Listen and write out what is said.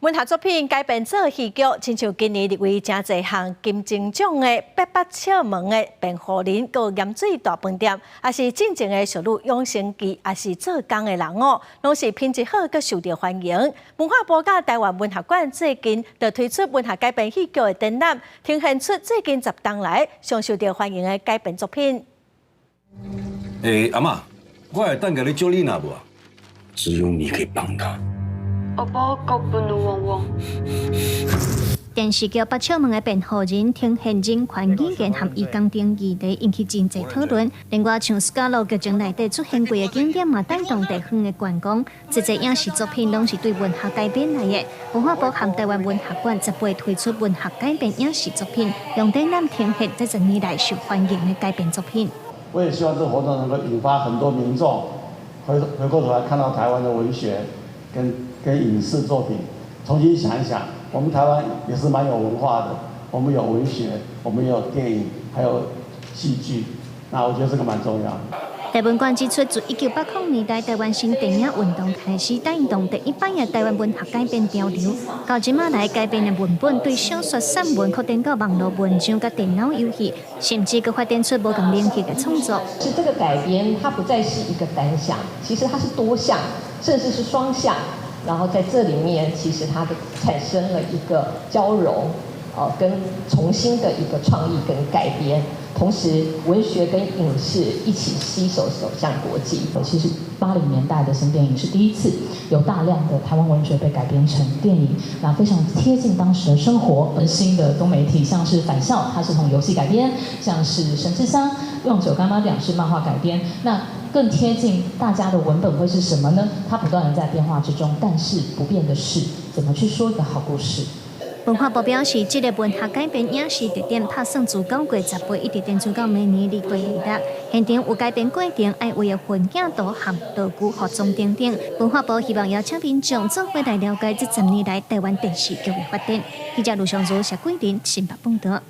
文學作品改編做戲劇，親像今年入圍誠濟項金鐘獎的《八百尺門的辯護人》佮鹽水大飯店，抑是進前的《淑女養成記》，抑是做工的人哦，攏是品質好，閣受著歡迎。文化部佮台灣文學館最近就推出文學改編戲劇的展覽，呈現出最近10冬來上受著歡迎的改編作品。欸，阿嬤，我會當共你借你若無啊？只有你可以幫他。我包夠不能旺旺。電視劇《八尺門的辯護人》呈現人權語言和移工等議題，引起真濟討論。另外，像《Scarlet》劇情內底出現過的景點嘛，帶動地方的觀光。這濟影視作品攏是對文學改編來的。文化部和台灣文學館10月推出文學改編影視作品，用展覽呈現這10年來受歡迎的改編作品。我也希望這個活動能夠引發很多民眾回過頭來看到台灣的文學跟影視作品，重新想一想，我們台灣也是蠻有文化的，我們有文學，我們有電影，還有戲劇，那我覺得這個蠻重要的。台文館指出，自1980年代台灣新電影運動開始，帶動第一擺的台灣文學改編潮流。到這馬來改編的文本，對小說、散文擴展到網路文章、佮電腦遊戲，甚至閣發展出無仝領域的創作。是這個改編，它不再是一個單向，其實它是多向，甚至是雙向。然後在這裡面，其實它的產生了一個交融，哦，跟重新的一個創意跟改編。同時，文學跟影視一起攜手走向國際。其實80年代的新電影是第一次有大量的台灣文學被改編成電影，那非常貼近當時的生活。新的多媒體，像是返校，它是從遊戲改編；像是神之鄉、用九柑仔店是漫畫改編。那更貼近大家的文本會是什麼呢？它不斷的在變化之中，但是不變的是，怎麼去說一個好故事。文化部表示，這個文學改編影視特展拍算自9月18一直展出到明年2月26。現場有改編過程愛畫的分鏡圖和道具、服裝等等。文化部希望邀請民眾做伙來了解這10年來台灣電視劇的發展。記者盧尚如、謝桂林新北報道。